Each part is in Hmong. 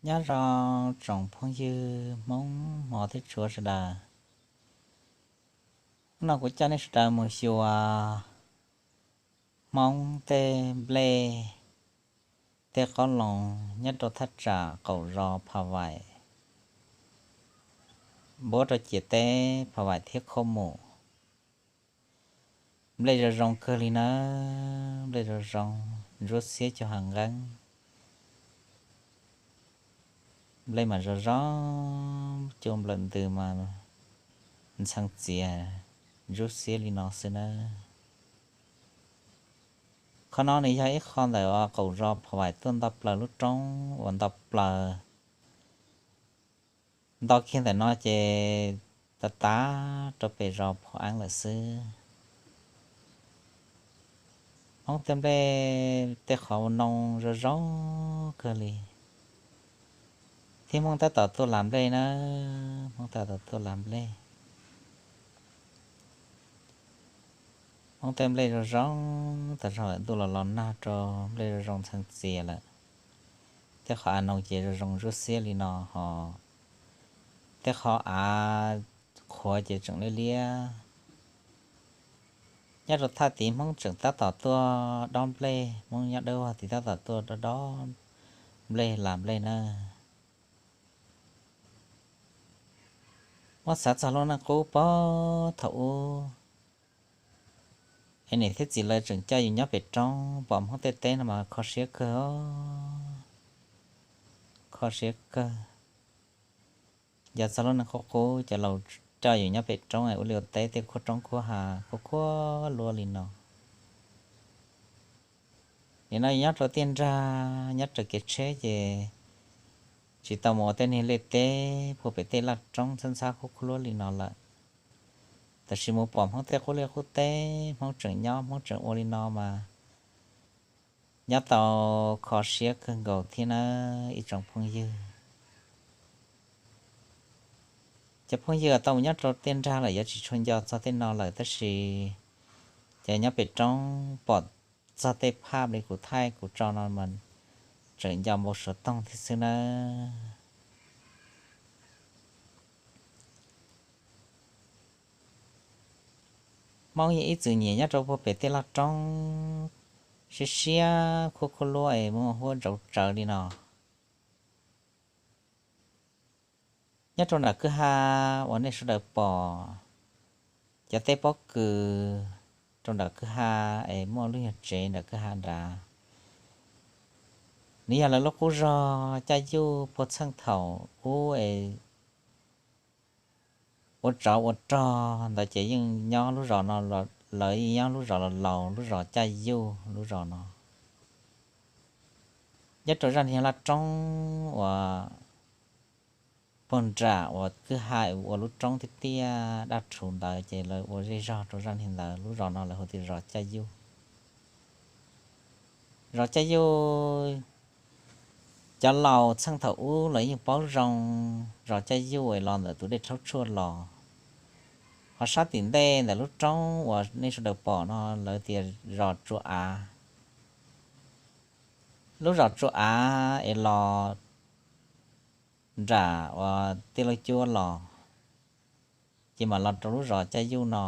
Nyob zoo tsoom phooj ywg Hmoob hmov thiab tshua sawv daws. Hnub no kuv coj nej sawv daws mus xyuas Hmoob tej nplej, tej qoob loo nyob rau thaj tsam qaum zos Pha Vaim, npuab rau ciam teb Pha Vaim thiab Khoj Mus. Nplej zoo zoo kawg li nawb, nplej zoo zoo, ntsuab xiab cuag hav nqeeb. Nplej mas zoo zoo, cua nplawm ntws mas ntxhee txias, ntsuab xiab li no xwb nawb. Qhov no nws yog ib qho ntawm qaum zos Pha Vaim tuaj nto plaws lub roob uas nto plaws, nto kiag ntawm no ces tav tav rau pem zos Phov Eeb lawm xwb. Hmoob tej nplej tej qhov noo zoo zoo kawg li, thiab Hmoob tab tom tuaj las nplej na, Hmoob tab tom tuaj las nplej. Hmoob tej nplej zoo zoo, tas zog lawm ntuj los los nag rau nplej zoo zoo ntxhee txias lawm. Tej qhov av noo ces zoo zoo ntsuab xiab li no ho, tej qhov av qhuav ces tseem liab liab. Nyob rau thaj tid Hmoob tseem tab tom tuaj dob nplej, Hmoob nyob dawb vog tid tab tom tuaj dob dob nplej las nplej na. Muab xav txog lub neej qub puag thaum ub, es niam thiab txiv lawv tseem coj yus nyob pem roob pom Hmoob tej teb no mas kho siab kawg, kho siab kawg. Yog txog lub neej qub qub cov laus coj yus nyob pem roob es ua liaj ua teb tej khuab roob khuab hav khuab khuab luab li no. Nim no yus nyob rau tiaj nrag nyob raws kev tsheb ces tsis tau mus ua tej niag liaj teb puag pem tej laj roob ntxhab ntxhab khuab khuab luab li no lawm. Tab sis mus pom Hmoob tej qub liaj qub teb, Hmoob tseem nyob Hmoob tseem ua li no mas nyob tau kho siab kawg nkaus thiab nawb ib tsoom phooj ywg. Cov phooj ywg uas tau mus nyob rau tiaj nrag lawm yuav tsis tshua nco txog tej no lawm tab sis cov nyob pem roob pom txog tej phaj li kuv thaij kuv tso no mas tseem nco npau suav toog thiab xwb nawb. Hmoob yeej ib txwm nyiam nyob rau puag pem tej laj roob siab siab khuab khuab luab es muaj huab ntsauv tsawv li no. Nyob rau nram kwj ha uas nej sawv daws pom cov teb pob kws rau nram kwj ha es muaj lub nyuag tsev nram kwj ha nrad, nws yog lawv lub qub zog Caj Yuj puag txheej thaum ub es ua tsov ua rog ntawd ces yeej nyob lub zos no, lawv yeej nyob lub zos laus laus lub zos Caj Yuj lub zos no. Nyob rau zaj niag laj roob uas puag nram uas kwj ha ua lub roob tiaj tiaj daj rhuv ntawd ces lawv ua zej zog rau zaj niag ntawd, lub zos no lawv hu tias zos Caj Yuj. Zos Caj Yuj, cov laus txheej thaum ub lawv yeej paub zoo zos Caj Yuj es los ntawm tus dej Rhaub Tshuaj los. Ho sab tim ntej ntawm lub roob uas nej sawv daws pom no lawv tias zos Tsua Av. Lub zos Tsua Av es los nram uas Tiaj Lauj Cuab los, ces mam los rau lub zos Caj Yuj no.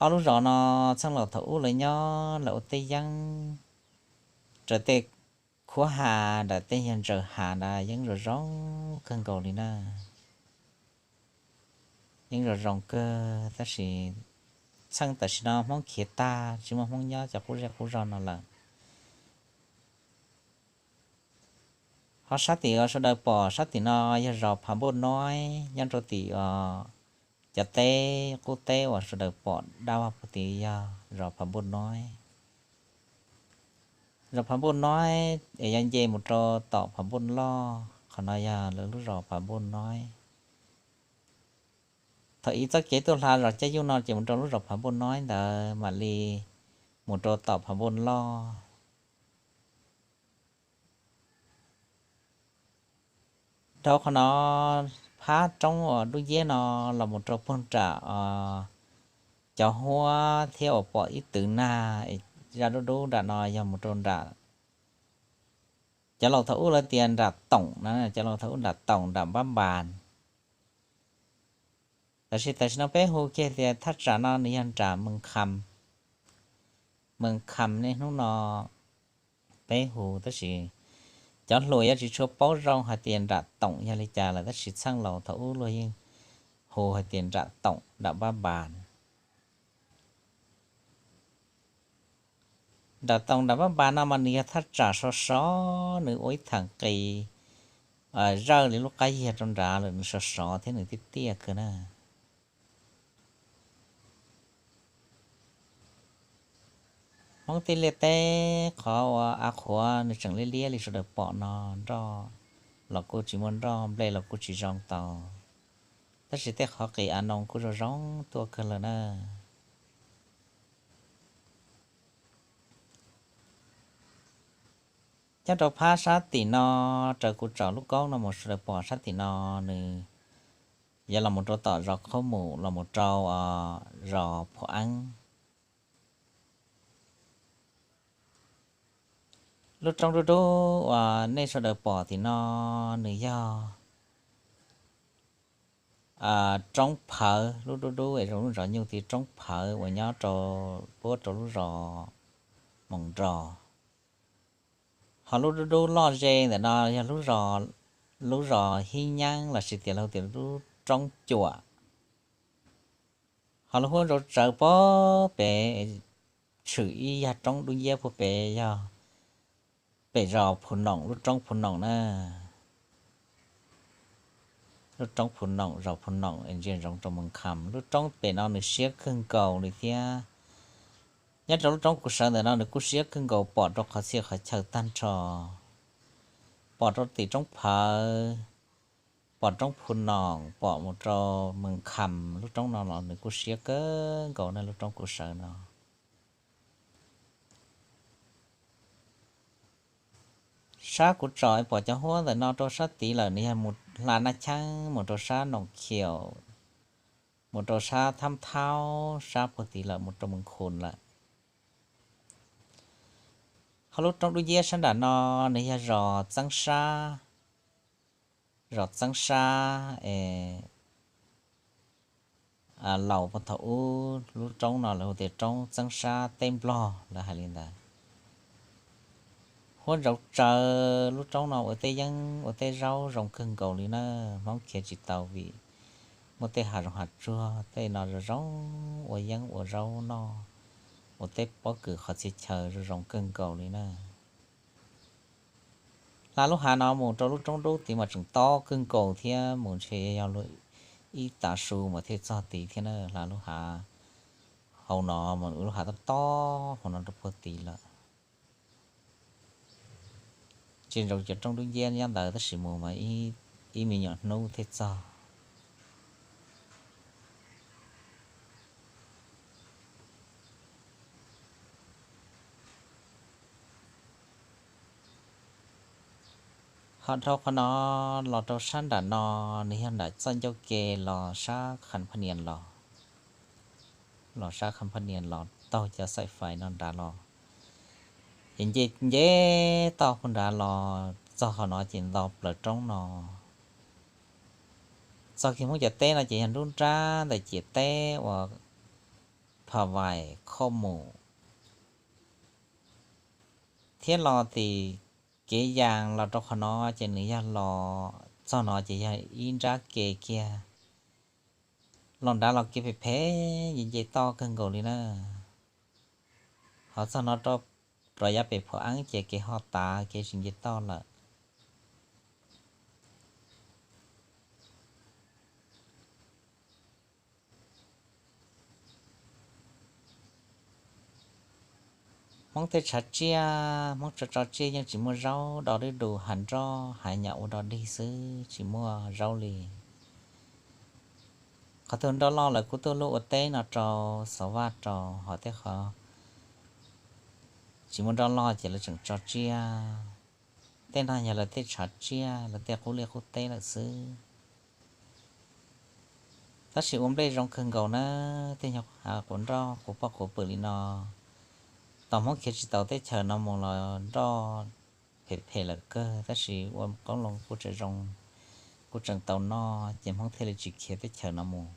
Ob lub zos no txheej laus thaum ub lawv nyob lawv ua teb yeeb raws tej khuab ha nram tej yog ntsaws hav nrad yeeb zoo zoo kawg nkaus li na. Yeeb zoo zoo kawg tab sis txheej tam sim no Hmoob khiav tag tsis muaj Hmoob nyob cov qub zej qub zog no lawm. Ho sab tim uas sawv daws pom sab tim no yog zos Phav Npuj Noib nyob rau tim uas cov teb qub teb uas sawv daws pom dab vag puag tim yog zos Phav Npuj Noib. Zos Phav Npuj Noib es yog nce mus rau tom Phav Npuj Loj, qhov no yog lawv lub zos Phav Npuj Noib. Thaum ub txoj kev tuaj hla zos Caj Yuj no ces mus rau lub zos Phav Npuj Noib ntawd mam li mus rau tom Phav Npuj Loj. Dhau qhov no phab roob uas dub nciab no los mus rau puag nram cov huab thiab uas pom ib twg nag zaj dub dub nram no yog mus rau nram Cov laus thaum ub lawv tias nram toom na, cov laus thaum ub nram toom nram npab npas. Tab sis tam sim no peb hu kiag tias thaj tsam no nws yog nram Mees Kham. Mees Kham niaj hnub no peb hu, tab sis cov hluas yuav tsis tshua paub zoo hais tias nram toom yog li cas lawm, tab sis txheej laus thaum ub luag yeej hu hais tias nram toom nram npab npas. Nram toom nram npab npas no mas nws yog thaj tsam sov sov, nws ua ib thaam qis zawj li lub qab yiag rau nrad lawm, nws sov sov thiab nws tiaj tiaj kawg na. Hmoob tej liaj teb qhov uas av qhuav nws tseem liab liab li sawv daws pom no, nroj los kuj tsis muaj nroj, nplej los kuj tsis zoo tau, tab sis tej qhov qis av noo kuj zoo zoo tuaj kawg lawm na. Nyob rau phab sab tim no, raws kuv tsom lub koob no mus sawv daws pom sab tim no, nws yog los mus rau tom zos Khaub Mus los mus rau zos Phu Eeb. Lub roob dub dub uas nej sawv daws pom tim no, nws yog roob Phawv, lub dub dub es zoo lub zos nyuj tid, roob Phawv uas nyob rau puab rau lub zos Moos Nros. Ho lub dub dub loj ze ntawm no yog lub zos Hib Nyaab lossis tias lawv tias lub roob Cuam. Ho lub huab zau tsawv puag pem, tshwm ib yag roob dub nciab puag pem yog pem zos Phu Noom, lub roob Phu Noom na. Lub roob Phu Noom, zos Phu Noom es ntsia ntsoov rau Moos Kham. Lub roob pem no nws siab kawg nkaus li thiab. Nyob rau lub roob kuv sawv ntawm no nws kuj siab kawg nkaus, pom rau qhov txhia qhov chaw tag nrho. Pom rau tim roob Phawv, pom roob Phu Noom, pom mus rau Moos Kham, lub roob no los nws kuj siab kawg nkaus na, lub roob kuv sawv no. Sab kuv tsom pom cov huab ntawm no rau sab tid lawm nws yog mus hla Naj Cheeb mus rau sab Noom Khiaum, mus rau sab Thab Thaub, sab puag tid lawm mus rau Moos Khum lawm. Ho lub roob dub nciab sab nram no nws yog zos Txeeb Sab, zos Txeeb Sab es laus puag thaum ub lub roob no lawv hu tias roob Txeeb Sab teb Nplog lawv hais li ntawd. Huab zau tsawv, lub roob no ua tej yeeb ua tej zaub zoo kawg nkaus li na. Hmoob khiav tsis tau vim muaj tej hav zoov hav tsuag tej no zoo zoo ua yeeb ua zaub noj, ua teb pob kws qhov txhia chaw zoo zoo kawg nkaus li na. Hla lub hav no mus rau lub roob dub tid mas tseem tob kawg nkaus thiab, mus ntshe yog luag ib tav su mas thiaj txog tid thiab na. Hla lub hav hauv no mas lub hav tob tob hauv no rau puag tid lawm. Tsis zoo cov roob dub nciab nyob ntawd tab sis mus mas ib me nyuam hnub thiaj txog. Ho dhau qhov no los rau sab nram no, nws yog nram txoj ncauj ke los sab Kham Phaj Nias los, los sab Kham Phaj Nias los taug cov xaim fais no nrad los, ces nce nce toj puag nrad los txog qhov no ces nto plaws roob no. Txog kiag Hmoob cov teb no ces yog nruab nrab ntawm ciam teb uas Pha Vais Khoj Mus, thiab los tim kev yas los rau qhov no ces nws yog los txog no ces yog ib nrab ke kiag. Los nrad los kev phem phem nce nce toj kawg nkaus li na. Ho txog no rau rov yav pem Phu Eeb ces kev ho tav kev tsis nce toj lawm. Hmoob tej tshav tsiaj, Hmoob tso tso tsiaj yeej tsis muaj zaub, do dib dus hav nroj hav nyom ua do dig xwb tsis muaj zaub li. Qhov twg nroj loj lawv kuj tuaj luaj ua teb no rau, xov vaj rau, ho tej qhov tsis muaj nroj loj ces lawv tseem tso tsiaj. Tej no yog lawv tej tshav tsiaj, lawv tej qub liaj qub teb lawm xwb. Tab sis ua nplej zoo kawg nkaus na, tej nyuag hav quav nroj quav poj quav pwm li no. Tos Hmoob khiav tsis tau teb chaws no mus los nroj phem phem lawm kawg, tab sis ua qoob loo kuj tseem zoo, kuj tseem tau noj, ces Hmoob thiaj li tsis khiav teb chaws no mus.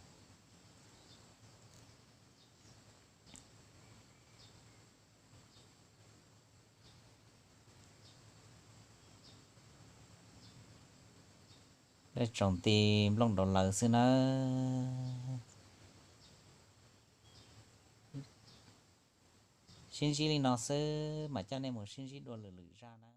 Peb tsaus nti nplooj nraud lawm xwb nawb. Sib ntsib li no xwb, mam coj nej mus sib ntsib dua lwm lwm zaj nawb.